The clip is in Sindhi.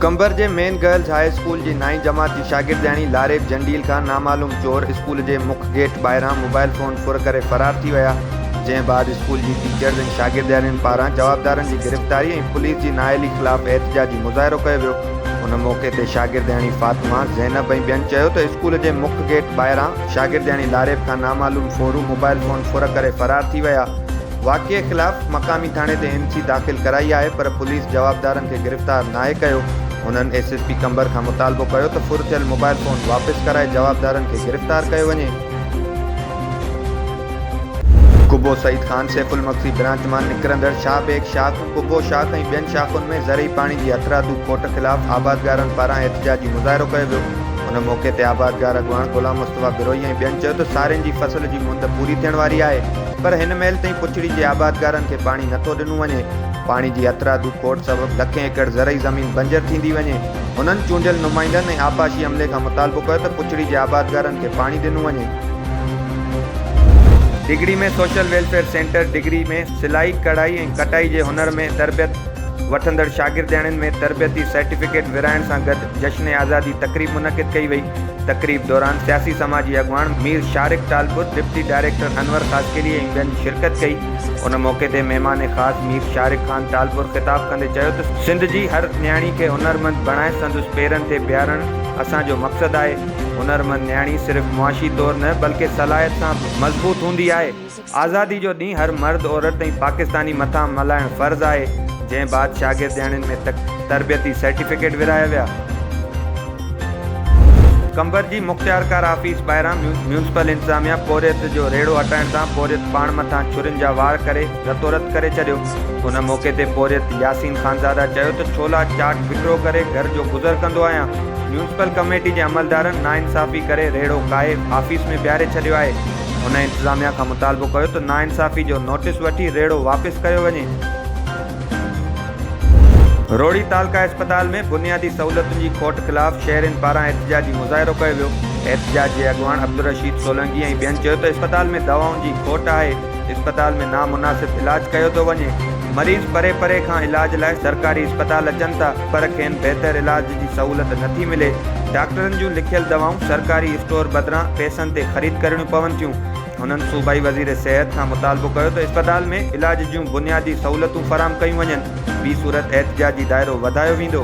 قمبر جي مين گرلز هاء اسڪول جي نائين جماعت جي شاگردياڻي لاريب جنڊيل کان نامعلوم چور اسڪول جي مک گيٽ ٻاهران موبائل فون ڦر ڪري فرار ٿي ويا، جنهن بعد اسڪول جي ٽيچرز ۽ شاگردياڻين پاران جوابدارن جي گرفتاري ۽ پوليس جي نااهلي خلاف احتجاجي مظاهرو ڪيو ويو. ان موقعي تي شاگردياڻي فاطمه، زينب ۽ ٻين چيو ته اسڪول جي مک گيٽ ٻاهران شاگردياڻي لاريب کان نامعلوم ڦورو موبائل فون ڦر ڪري فرار ٿي ويا، واقعي خلاف مقامي ٿاڻي تي اين سي داخل ڪرائي آهي پر پوليس جوابدارن کي گرفتار ناهي ڪيو. هنن ايس ايس پي قمبر کان مطالبو ڪيو ته ڦر ٿيل موبائل فون واپس ڪرائي جوابدارن کي گرفتار ڪيو وڃي. قبو سعيد خان سيف المگسي برانچ مان نڪرندڙ شاهه بيگ شاخ، قبو شاخ ۽ ٻين شاخن ۾ زرعي پاڻي جي هٿرادو کوٽ خلاف آبادگارن پاران احتجاجي مظاهرو ڪيو ويو. ان موقعي تي آبادگار اڳواڻ غلام مصطفيٰ بروهي ۽ ٻين چيو ته سارين جي فصل جي مند پوري ٿيڻ واري آهي، پر هن مهل تائين پڇڙي جي آبادگارن کي پاڻي نٿو ڏنو وڃي، پاڻي جي هٿرادو کوٽ سبب لکين ايڪڙ زرعي زمين بنجر ٿيندي وڃي، هنن چونڊيل نمائندن ۽ آبپاشي عملي کان مطالبو ڪيو ته پڇڙي جي آبادگارن کي پاڻي ڏنو وڃي. Digri ۾ social welfare centre Digri ۾ سلائي، ڪڙهائي ۽ ڪٽائي جي هنر ۾ تربيت وٺندڙ شاگردياڻين ۾ تربيتي سرٽيفڪيٽ ورهائڻ سان گڏ جشن آزادي تقريب منعقد ڪئي وئي. تقريب دوران سياسي سماجي اڳواڻ مير شارق ٽالپر، ڊپٽي ڊائريڪٽر انور خاصخيلي ۽ ٻين شرڪت ڪئي. ان موقعي تي مهمان خاص مير شارق خان ٽالپر خطاب ڪندي چيو ته سنڌ جي هر نياڻي کي هنرمند بڻائي سندس پيرن تي بيهارڻ اسان جو مقصد آهي، هنرمند نياڻي صرف معاشي طور نه بلڪه صلاحيت سان به مضبوط هوندي آهي. آزادي جو ڏينهن هر مرد، عورت ۽ پاڪستاني مٿان ملهائڻ فرض آهي، جنهن بعد شاگردياڻين ۾ تربيتي سرٽيفڪيٽ ورهايا ويا. قمبر جي مختيارڪار آفيس ٻاهران ميونسپل انتظاميا پورهيت جو ريڙهو هٽائڻ تان پورهيت پاڻ مٿان ڇرين جا وار ڪري رتورت ڪري ڇڏيو. ان موقعي تي پورهيت ياسين خانزاده چيو ته ڇولا چاٽ وڪرو ڪري گهر جو گذر ڪندو آهيان، ميونسپل ڪميٽي جي عملدارن ناانصافي ڪري ريڙهو ڪاهي آفيس ۾ بيهاري ڇڏيو آهي. هن انتظاميا کان مطالبو ڪيو ته ناانصافي جو نوٽيس وٺي ريڙهو واپس ڪيو وڃي. روهڙي تعلقه اسپتال ۾ بنيادي سهولتن جي کوٽ خلاف شهرين پاران احتجاجي مظاهرو ڪيو ويو. احتجاج جي اڳواڻ عبدالرشيد سولنگي ۽ ٻين چيو ته اسپتال ۾ دوائن جي کوٽ آهي، اسپتال ۾ نامناسب علاج ڪيو ٿو وڃي، مريض پري پري کان علاج لاء سرڪاري اسپتال اچن ٿا پر کين بهتر علاج جي سهولت نٿي ملي، ڊاڪٽرن جون لکيل دوائون سرڪاري اسٽور بدران پئسن تي خريد ڪرڻيون پون ٿيون. هنن صوبائي وزير صحت کان مطالبو ڪيو ته اسپتال ۾ علاج جون بنيادي سهولتون فراهم ڪيون وڃن، ٻي صورت احتجاجي دائرو وڌايو ويندو.